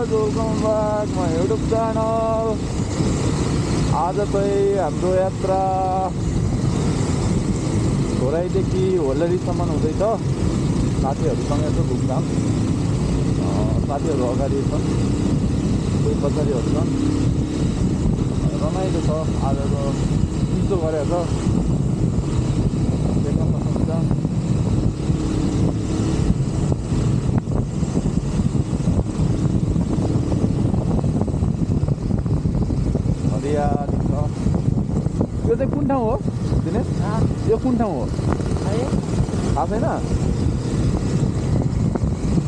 Guys, welcome back my YouTube channel. आज चाहिँ हाम्रो यात्रा घोराइदेखि होल्लरीसम्म हुँदैछ। साथीहरूसँग यसो घुमघाम। साथीहरू अगाडि छन्, कोही पछाडिहरू छन्। रमाइलो छ। आजको चिसो गरेको छ, देख्न सक्नुहुन्छ। हरियाली छ। यो चाहिँ कुन ठाउँ हो दिनेश? यो कुन ठाउँ हो थाहा छैन?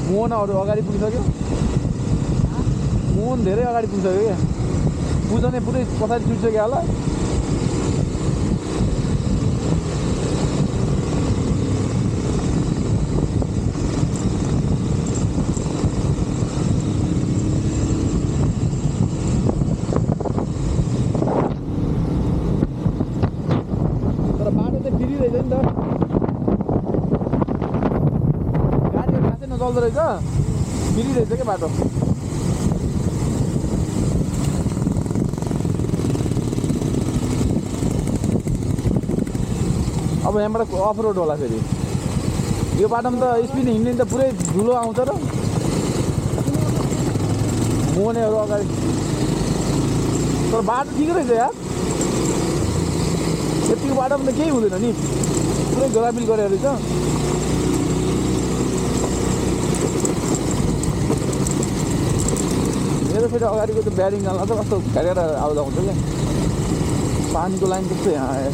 मोहनहरू अगाडि पुगिसक्यो। मोहन धेरै अगाडि पुगिसक्यो क्या। पूजने पुरै पछाडि छुटिसक्यो होला। तर बाटो चाहिँ फ्री रहेछ नि त। गाडीहरू खासै नचल्दो रहेछ, फ्री रहेछ क्या बाटो। अब यहाँबाट अफ रोड होला फेरि। यो बाटोमा त स्पिड हिँड्ने त पुरै धुलो आउँछ र मोहनेहरू अगाडि। तर बाटो ठिक रहेछ यार, यतिको बाटोमा त केही हुँदैन नि, पुरै गोलाबिल गरेको रहेछ। मेरो फेरि अगाडिको त्यो ब्यारिङ जान्ला त कस्तो घाँटेर आउँदा हुन्छ क्या। पानीको लाइन कस्तो यहाँ आयो।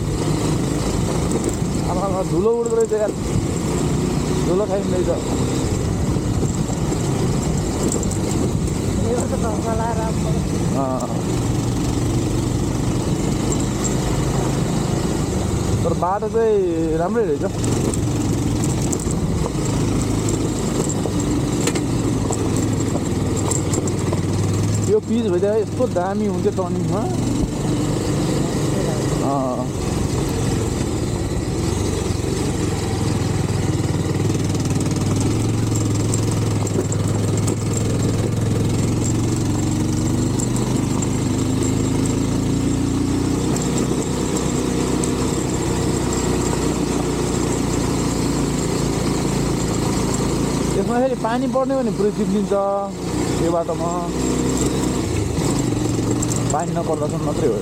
अब धुलो उड्दो रहेछ यार, धुलो खाइँदैछ। तर बाटो चाहिँ राम्रै रहेछ। यो पिच भइदियो यस्तो दामी हुन्थ्यो टर्निङमा। यसमा फेरि पानी पर्ने भने पुरै चिप्लिन्छ यो बाटोमा। पानी नपर्दासम्म मात्रै हो।